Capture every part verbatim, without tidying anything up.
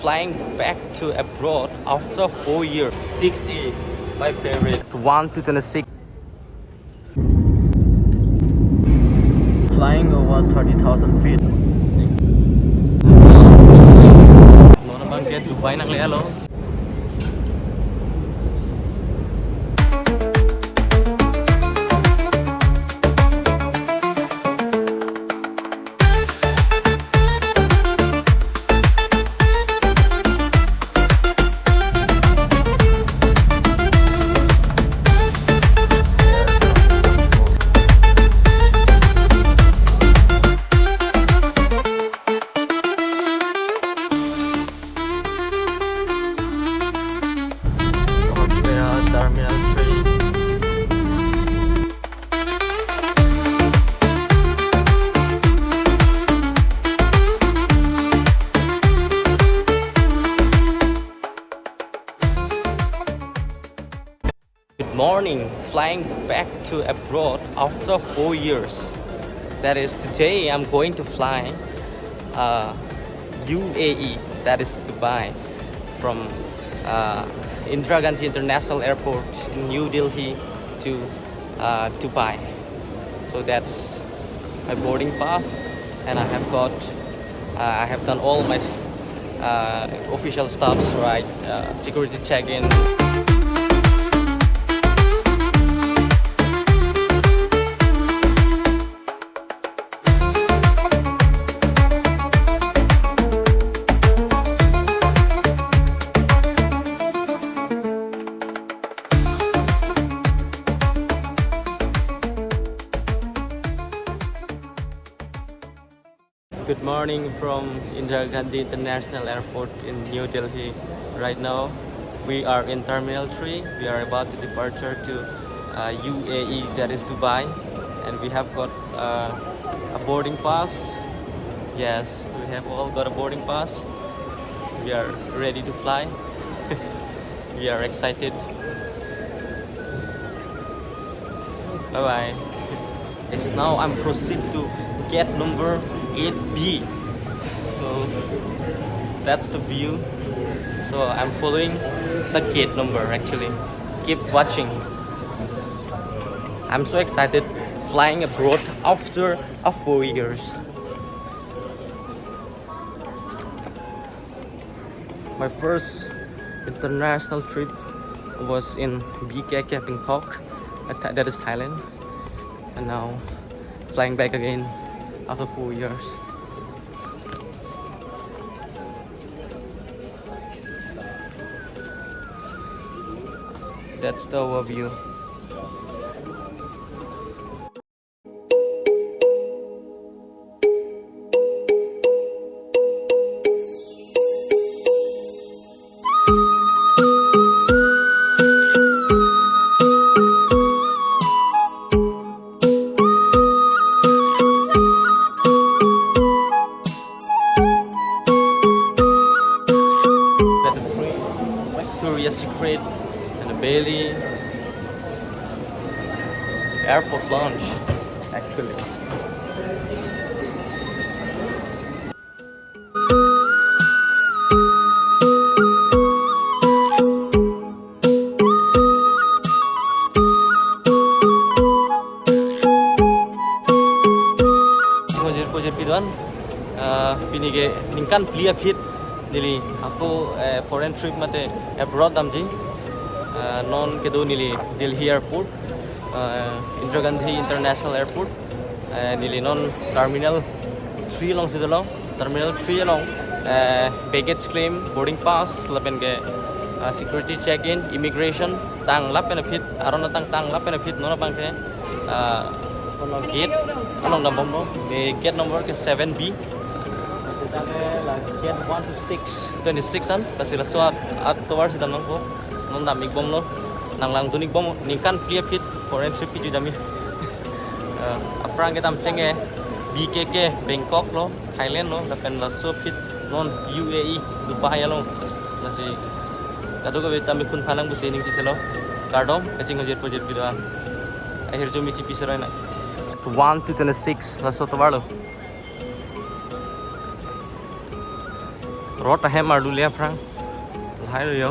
Flying back to abroad after four years. Six E, my favorite. One to twenty-six. Flying over thirty thousand feet. Non abang ke Dubai nangle-alo. Terminal three. Good morning, flying back to abroad after four years. That is, today I'm going to fly uh, U A E, that is Dubai, from uh, Indira Gandhi International Airport in New Delhi to uh, Dubai. So that's my boarding pass, and I have got, uh, I have done all my uh, official stuffs, right? Uh, security check-in. Good morning from Indira Gandhi International Airport in New Delhi. Right now, we are in Terminal three. We are about to departure to uh, U A E, that is Dubai. And we have got uh, a boarding pass. Yes, we have all got a boarding pass. We are ready to fly. We are excited. Bye bye. Yes, now I'm proceed to gate number eight B. So that's the view. So I'm following the gate number actually. Keep watching. I'm so excited flying abroad after a four years. My first international trip was in B K K Bangkok, uh, Tha- that is Thailand, and now flying back again after four years. That's the overview. Victoria's Secret and the Bailey Airport Lounge, actually. Jirpo jirpi do-an, ah, pini ke ningkan phli aphi neli ako, eh, foreign trip mate abroad damji. Ah, non kedo neli Delhi Airport, ah, Indira Gandhi International Airport. Eh, neli non Terminal three alongsi dolo. Terminal three along, eh, baggage claim, boarding pass, lapen ke, eh, security check-in, immigration, tang lapen aphi, aron atang tang lapen aphi, non abang ke, eh, kono gate along dambomlo, eh, gate number ke seven B. Gate one to six, twenty-six an, lasi laso at, atovar si damnangpo, non dam-ikbomlo, nanglangdun-ikbom, ningkan phli aphi, foreign trip kejui damji. Eh, aphrang kedam cheng ke B K K Bangkok lo, Thailand lo, lapen laso aphi non U A E Dubai along. Lasi kadokave ta mekun phanang pusi ning chithelo. Kardom, kachinghon jirpo jirpi do-an. Ahirjume chipi serai na. One to twenty-six, laso atovar lo. Rot ahem ardu le aphrang. Lahai lo yo.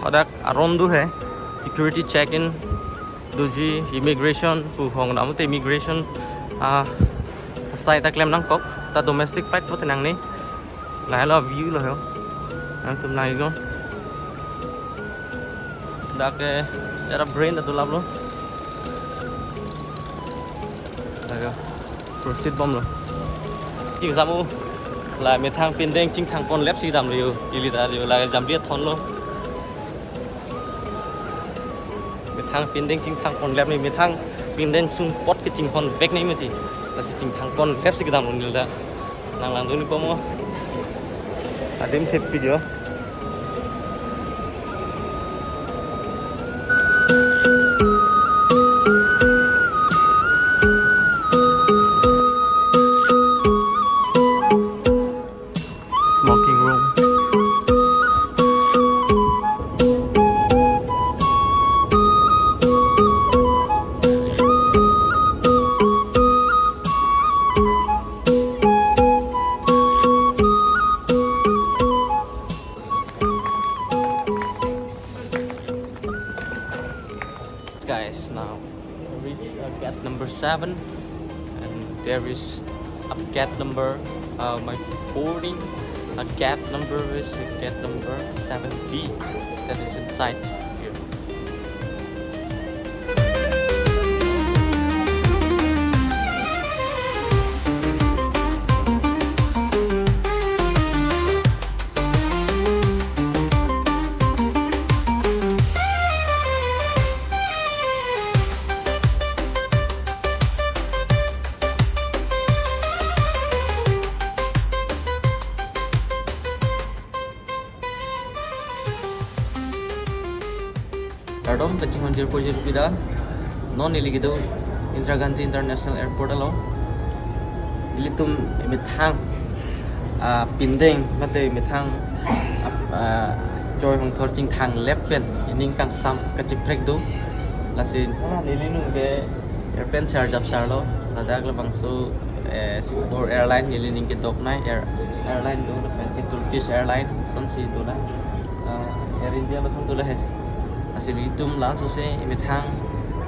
Hadak aron do he. Security check-in doji, immigration pu hong dam te immigration, ah, side ta klem nangkok. Ta domestic flight pulote nangne. Lahai lo view lo ho. Nangtum nang iknon. Dak ke era brain ta dulap lo. Ayo, proceed bomlo. Chingsamu la methang pindeng chingthang ponlep si damlo yo. Ili ta yo la jambi thon lo. Methang pindeng chingthang ponlep ni, methang pindeng sungpot kechinghon vek ni mati. Lasi chingthang ponlep si kedam lo neli ta. Nang langdun ni komo. Adim thep video. Smoking room. Guys, now reach, uh, gate number seven, and there is a gate number, uh, my boarding. A gate number is gate number seven B. That is inside here. Kardom kachinghon jirpo jirpi ta, non neli kedo Indira Gandhi International Airport along. Ilitum methang, ah, pindeng mate methang, ah, ah, choi hongthor chingthanglep pen ining kangsam kachiprek do. Lasi neli nung ke airplane sar jap sar lo, ladak labangso, eh, Singapore Airline neli ning kedok nai, air, airline do, lapen ke Turkish Airline, sonsi do nai. Ah, Air India lathang do lahai. Lasi ilitum laso se methang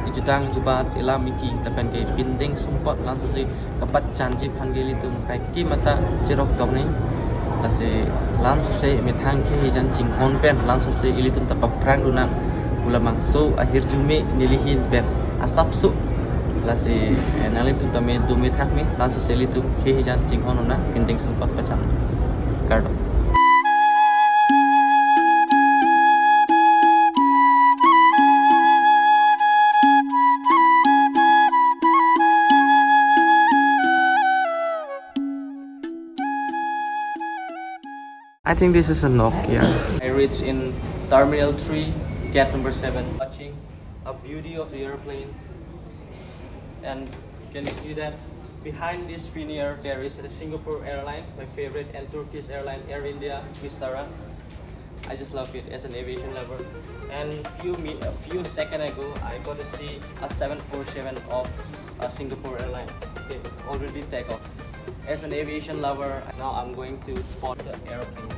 ijutang ijubat ilam iki lapen ke pindeng sungpot laso se kapachanji aphan ke ilitum kaike mata chirok tok nai. Lasi laso se methang ke hijan chinghon pen laso se ilitum ta paphrang dunang. Pu labangso ahirjume neli ahin pen asapso. Lasi, eh, nanglitum tame dome thakme, laso se ilitum ke hijan chinghon nang pindeng sungpot pachan. Kardom. I think this is a Nokia. I reach in Terminal three, gate number seven, watching a beauty of the airplane. And can you see that behind this Finnair, there is a Singapore Airline, my favorite, and Turkish Airline, Air India, Vistara. I just love it as an aviation lover. And few mi-, a few second ago, I got to see a seven four seven of a Singapore Airline. Okay, already take off. As an aviation lover, now I'm going to spot the airplane.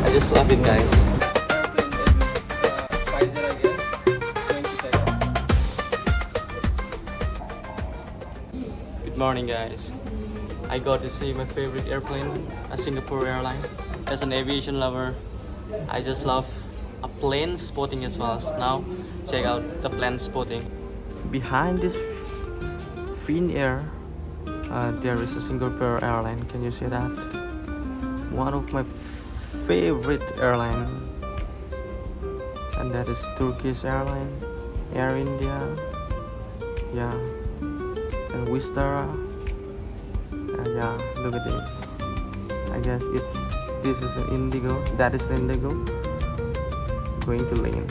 I just love it, guys. Good morning, guys. I got to see my favorite airplane, a Singapore Airline. As an aviation lover, I just love a plane spotting as well. Now, check out the plane spotting. Behind this Finnair, uh, there is a Singapore Airline. Can you see that? One of my favorite airline, and that is Turkish Airline. Air India, yeah, and Vistara. Uh, yeah, look at this. I guess it's, this is an Indigo. That is Indigo going to Lane.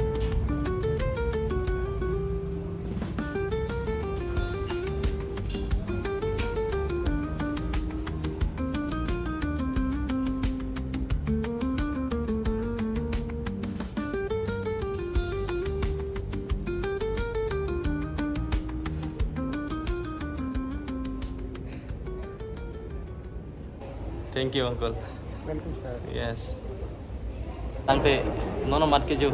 Thank you, uncle. Welcome, sir. Yes. Tangte, non amat ke jo,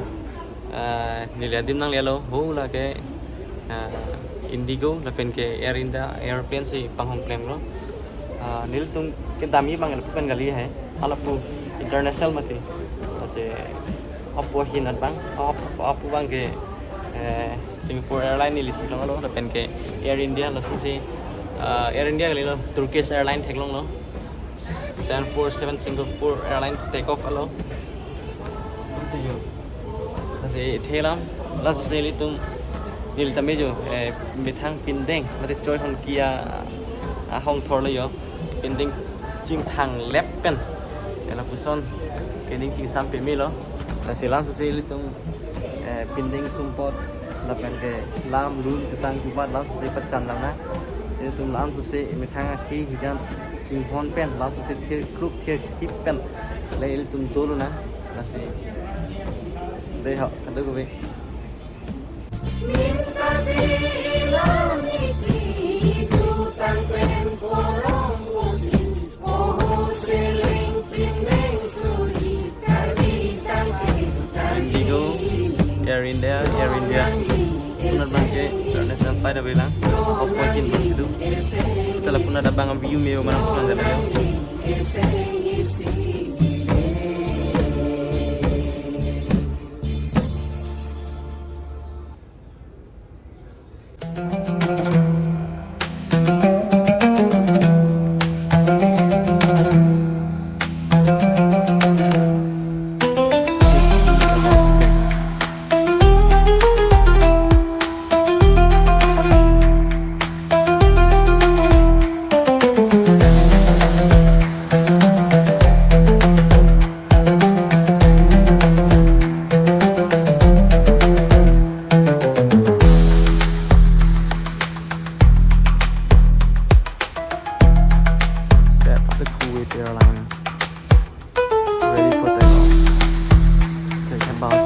ah, neli adim nanglelo, ho lake, ah, Indigo, lapen ke Air India, airplane si panghong klemlo. Ah, nelitum kedamji abang lapu pen kali he, halapu international mati. Lasi, apo ahin abang, ap-, apo abang ke, eh, Singapore Airline neli theklonglo, lapen ke Air India lasi si, ah, Air India kalilo, Turkish Airline theklonglo. Seven four seven Singapore Airline take off alo. Lasi theklong, laso si ilitum, neli tame jo, eh, methang pindeng, mate choi hon kia, ah, hong thorlo jo, pindeng chingthang lep pen. Ela puson, kening chingsam pemelo. Lasi laso si ilitum, eh, pindeng sumpot, lapen ke lam lun chutang chubat laso si pachan lang na. Ilitum laso si methang akhi hijan chinghon pen, laso si thir kluk thir khip pen le ilitum dolo na. Lasi dei ho, kadokave. Indigo, Air India, Air India. Lapunat abang ke international flight ave lang. Apo ahin abang kedo. Kita lapunat abang view me-o manang pulang jalan. That's the Kuwait Airline. Ready for takeoff. Take about.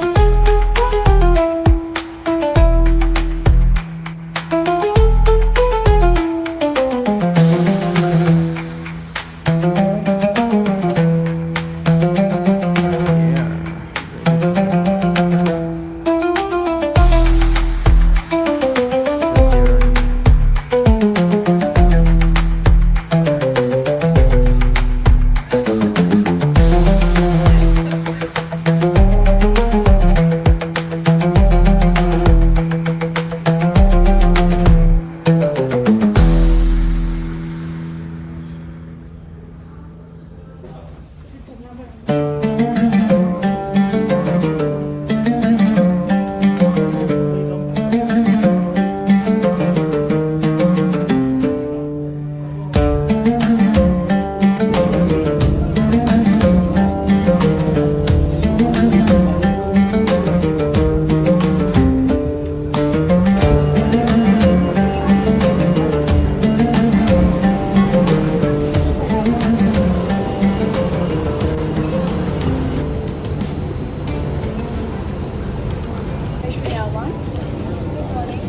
Good morning.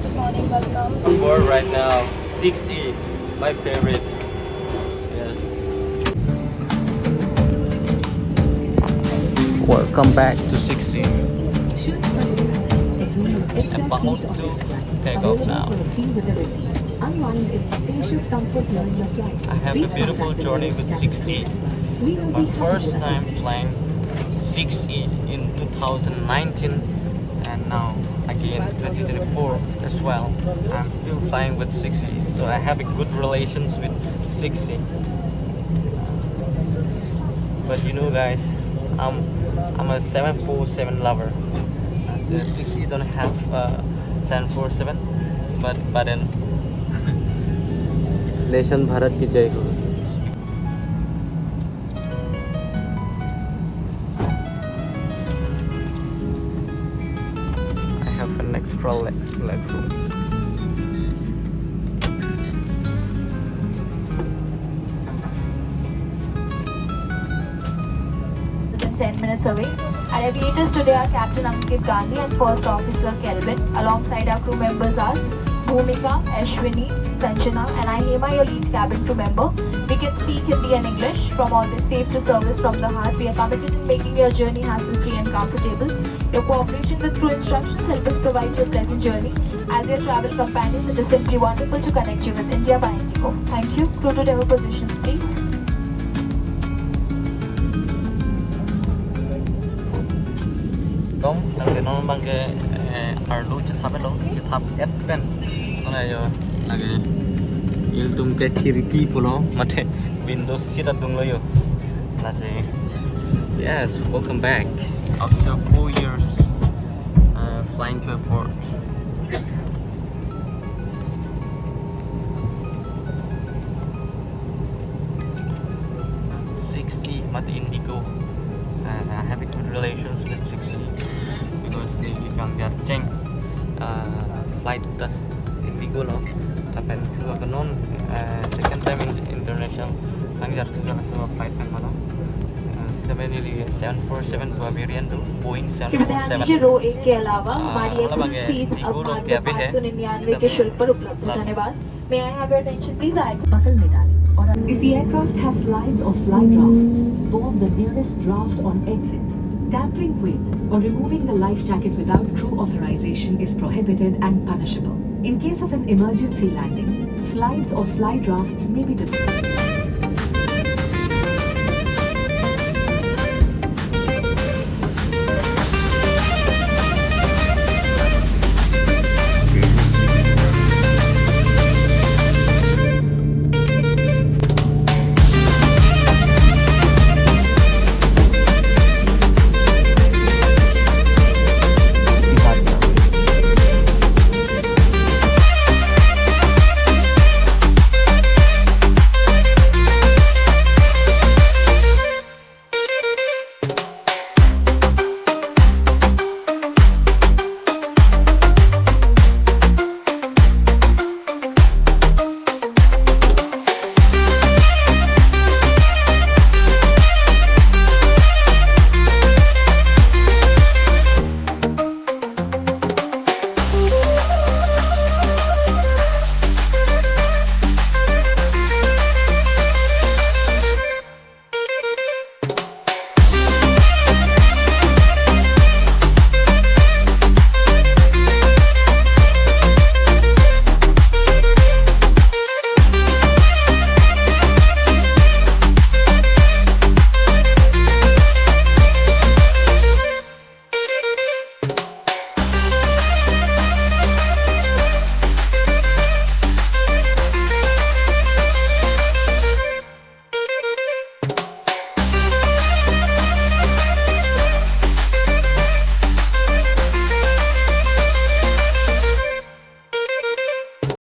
Good morning, welcome. On board right now, six E, my favorite. Yeah. Welcome back to six E. About to take off now. I have a beautiful journey with six E. My first time flying six E in two thousand nineteen, and now again twenty twenty-four as well. I'm still flying with six E, so I have a good relations with six E. But you know, guys, I'm I'm a seven four seven lover. The six E don't have uh, seven four seven, but but then Nation Bharat ki jai ho. I have an extra leg, leg room. Than ten minutes away. Our aviators today are Captain Ankit Gandhi and First Officer Kelvin. Alongside our crew members are Bhumika, Ashwini, Sanjana, and I, Hema, your lead cabin crew member. We can speak Hindi and English. From always safe to service from the heart, we are committed in making your journey hassle-free and comfortable. Your cooperation with crew instructions help us provide you a pleasant journey. As your travel companions, it is simply wonderful to connect you with India by IndiGo. Thank you. Crew to take your positions, please. Tong, lake non abangke, eh, arlo chethap lo, chethap et pen. Mana yo, lake ilitum ke khirki pulo, mate window seat adung lo yo. Lasi, yes, welcome back. After four years, uh, flying to airport. Six E, mate IndiGo. Uh, I have a good relations with six E because they kangjar cheng, uh, flight das IndiGo lo. Lapen tu akan non, uh, second time in international kangjar sudah laso flight pen mana. Uh, sita mainly seven four seven pu variant tu, Boeing seven four seven. ध्यान दीजिए, रो एक के अलावा हमारी SLC seats अब मात्र पाँच सौ निन्यानवे के शुल्क पर उपलब्ध है। धन्यवाद। May I have your attention, please? I buckle में डालें और if the aircraft has slides or slide rafts, board the nearest raft on exit. Tampering with or removing the life jacket without crew authorization is prohibited and punishable. In case of an emergency landing, slides or slide rafts may be dis-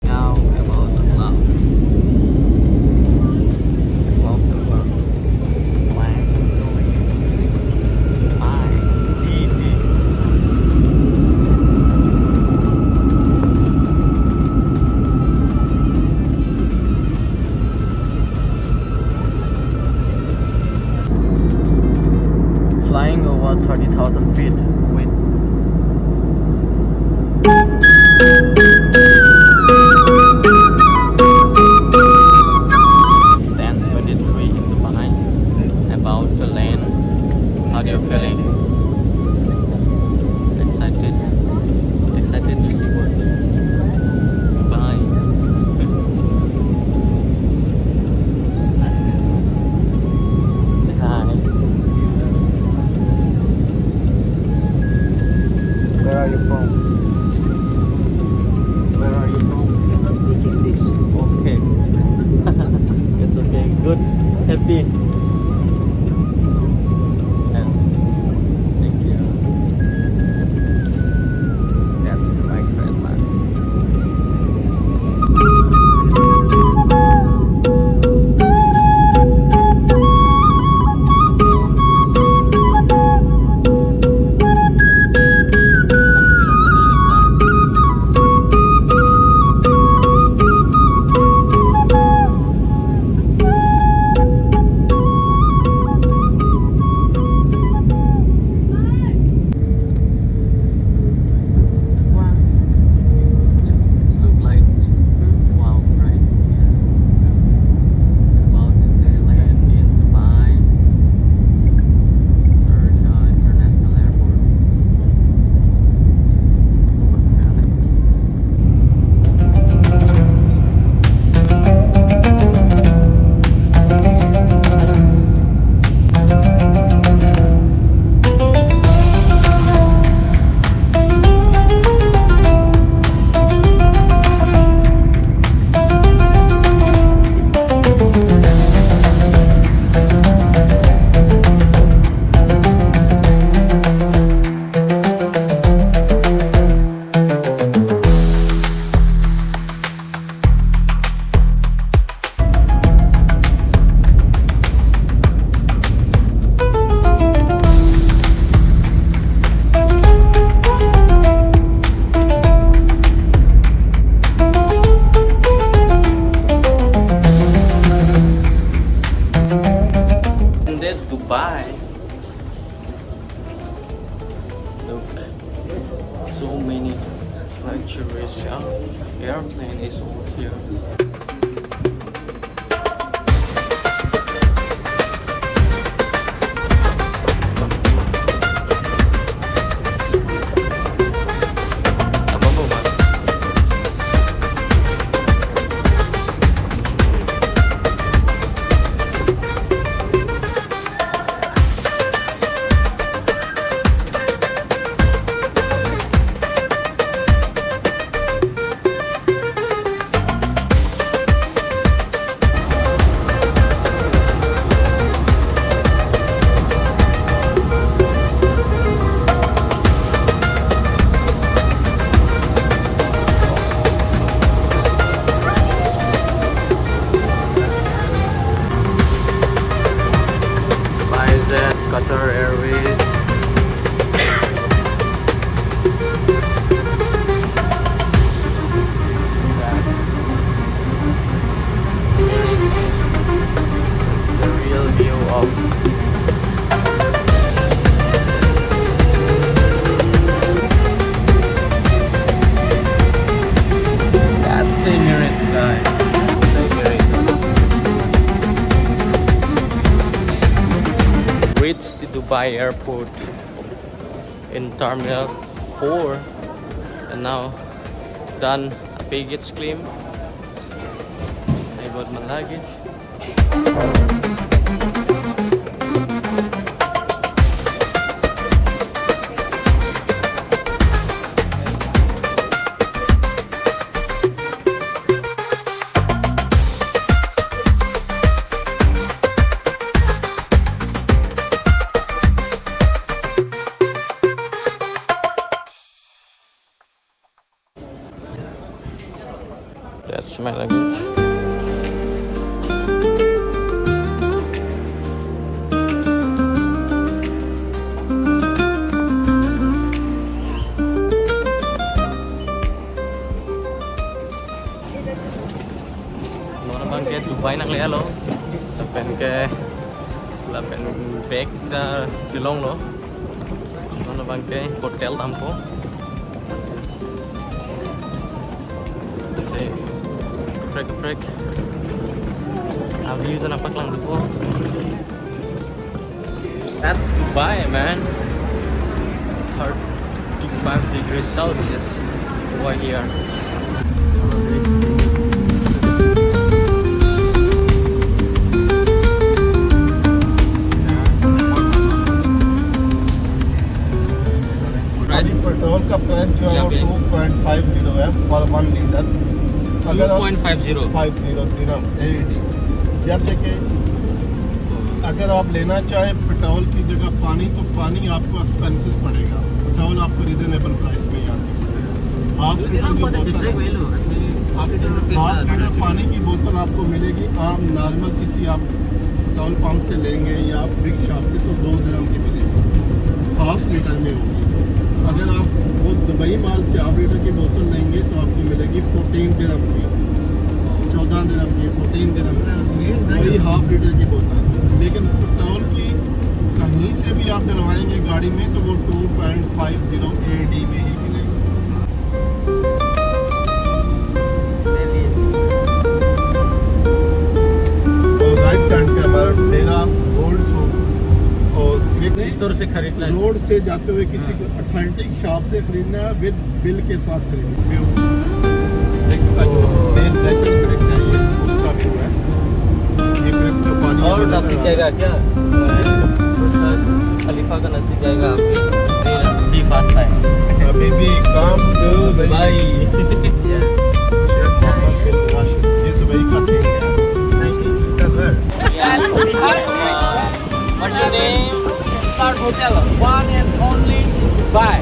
Now about the cloud. Cloud, cloud. Flying, going. Hi, D D. Flying over thirty thousand feet with stand twenty-three in Dubai, about to land. How do you feeling? Excited? Excited to see what? Dubai. Hi. Where are you from? Where are you from? You must speak English. Okay. It's okay. Good. Happy. Yes. Thank you. Luxurious, yeah. Airplane is over here. SpiceJet, Qatar Airways. That's the real view of That's the Emirates, guys. That's the Emirates. Reached the Dubai airport in Terminal four, and now done a baggage claim. I got my luggage. That's my luggage. Non abang ke Dubai nanglelo. Lapen ke, lapen bag ta kelonglo. Non abang ke hotel dampo. Se, kaprek kaprek. Avi itu nampak lang po. That's Dubai, man. Thirty-five degrees Celsius over here. Price? अभी पेट्रोल का प्राइस जो है, यहाँ वो पे? To point five zero है पर one litre. अगर आप two point five zero? Five zero dirham, A D. जैसे कि अगर आप लेना चाहें पेट्रोल की जगह पानी, तो पानी आपको एक्सपेंसिव पड़ेगा। पेट्रोल आपको रीजनेबल प्राइस में यहाँ मिल जाएगा। हाफ लीटर की बोतल है। हाफ लीटर पानी की बोतल आपको मिलेगी आम नॉर्मल किसी आप पेट्रोल पंप से लेंगे या बिग शॉप से, तो दो दिरहम की मिलेगी, हाफ लीटर में होगी। अगर आप वो दुबई माल से हाफ लीटर की बोतल लेंगे, तो आपको मिलेगी फ़ोर्टीन दिरहम की, चौदह दिरहम की, फ़ोर्टीन दिरहम की, वही हाफ लीटर की बोतल। लेकिन पेट्रोल की कहीं से भी आप डलवाएंगे गाड़ी में, तो वो two point five zero A D ही मिलेगी। और राइट साइड पे हमारा डेरा गोल्ड शॉप। और स्टोर से खरीदना है। रोड से जाते हुए किसी हाँ। को अथेंटिक शॉप से खरीदना है, विद बिल के साथ खरीदना। व्यू, एक का जो मेन नेचुरल कनेक्ट है, ये उसका व्यू है। ये कनेक्ट जो पानी और नजदीक जाएगा क्या? उसका खलीफा का नजदीक जाएगा आपके? ये भी फास्ट है। अभी भी काम टू दुबई। ये दुबई का चीज है। What's your name? Star Hotel, one and only Dubai.